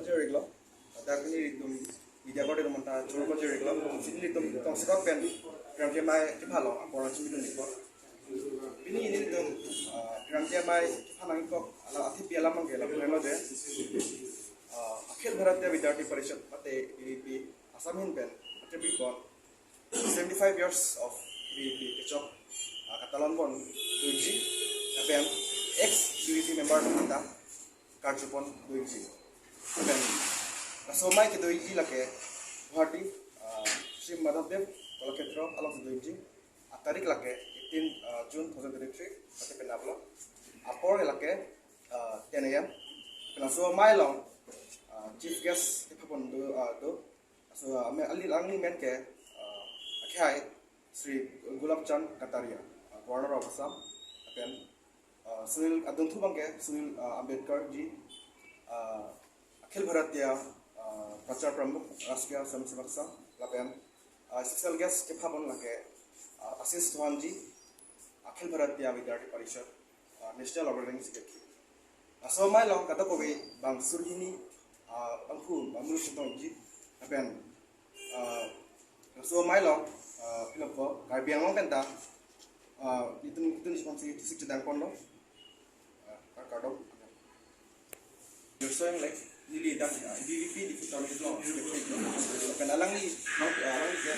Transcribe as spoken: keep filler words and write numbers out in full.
Jeriklo, dak nelitum media korte atum anta choro pajiriklo, nelitum tongsekot pen Piramji Amei kepha along apor nangchipidun ikpo. Pini nelitum ah, Piramji Amei kepha nangkok alam, athepi alam abangke lapu henlo je, ah, Akhil Bharatiya Vidyarthi Parishad mate A B V P Assam ahin pen athepi pon seventy-five years of A B V P kechok ah, katalon pon doji, lapen ex A B V P member atum anta karju pon doji. Lapen laso amei kedoji lake Guwahati, ah, Shri Madhavdev Kalakhetra along kedoji. Atarik lake eighteen ah, June two thousand twenty-three, mate penap lo. Apor lake ah, ten A M. Laso amei along ah, chief guest kepha pon do, ah, do. So, ah, me-, ali, alangli amen ke, ah, akhai Shri Gulab Chand Kataria, ah, Governor of Assam, lapen ah, Sunil, adungthu abangke Sunil ah, Ambedkar ji, ah, Akhil Bharatiya ah, Prachar Pramukh, Rashtriya Swayamsevak Sangh, lapen ah, special guest kepha pon lake ah, Ashish Chauhan ji, Akhil Bharatiya Vidyarthi Parishad ah, National Organizing Secretary. Laso amei along kadokave bang sur hini ah, bangphu bang muluk chetongji, lapen ah, laso amei along ah, pilo ko Karbi Anglong penta ah, nelitum nelitum si pangsi thusik chedang ponlo. Ah, kardom. Yoseng lek neli dak ah, A B V P di Kuchon Islo, lapen alangli, ah, alangli ya.